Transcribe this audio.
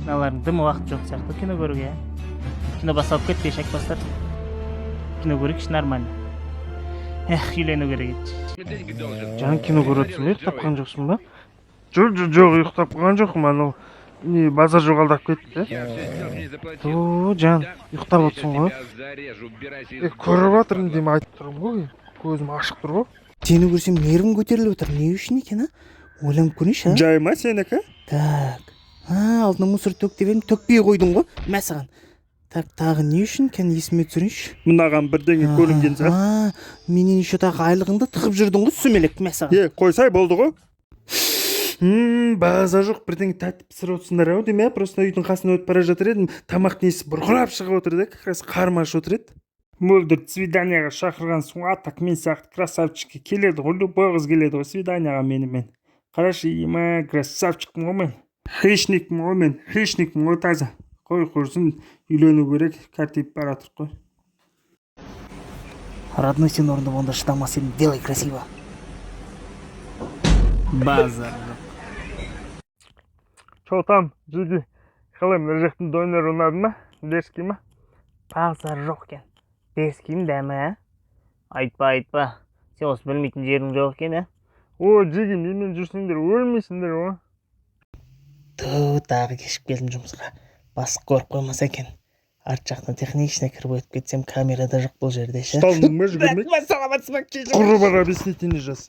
Мыналардың дым уақыты жоқ сияқты кино көруге, иә. Кино басталып кетті, ешек бастар. Кино көрейікші нормально. Эх, үйлену керек еді. Жан, кино көріп отырсың ба, ұйықтап қалған жоқсың ба? Жоқ, жоқ, жоқ, ұйықтап қалған жоқпын. Анау не, базар жоғалдап кетті. Ту, жан, ұйықтап отырсың ғой. Е, көріп жатырмын деймін, айтып тұрмын ғой, көзім ашық тұр ғой. Сені көрсем, нервім көтеріліп отыр. Не үшін екен, а? Ойланып көрейінші, а. Жай ма сенікі? Так, а, алдына мусор төк деп едім, төкпей қойдың ғой, мә саған. Так, тағы не үшін екен, есіме түсірейінші. Мынаған бірдеңе көрінген сияқты. А, менен еще тағы айлығыңды тығып жүрдің ғой, сүмелек, мә саған. Е, қойсай, болды ғой. Базар жоқ, бірдеңе тәтті пісіріп отырсыңдар ау деймін, иә. Просто үйдің қасынан өтіп бара жатыр едім, тамақтың иісі бұрқырап шығып отыр да, как раз қарным ашып отыр еді. Мөлдір, свиданияға шақырғансың ғой. А так мен сияқты красавчикке келеді ғой, любой қыз келеді ғой свиданияға менімен. Қарашы, има, красавчикпін ғой мен, хищникпін ғой мен, хищникпін ғой таза. Қой, құрсын, үйлену керек, кәртейіп бара жатырық қой. Родной, сен орында болғанда шыдамас едім. Делай красиво. Базар жоқ. Че там, жиги, қалай, мына жақтың донері ұнады ма? Дерзкий ма? Базар жоқ екен. Дерзкийдің дәмі, ә? Айтпа, айтпа. Сен осы білмейтін жерің жоқ екен, ә? О, жиги, менімен жүрсеңдер, өлмейсіңдер ғой. Ту, тағы кешігіп келдім жұмысқа. Бастық көріп қоймаса екен. Арт жақтан технично кіріп өтіп кетсем, камера да жоқ бұл жерде ше. Ұсталдың ба, жүгірмей? Саламатсыз ба, кешіріңіз. Құры, бар, объяснительный жаз.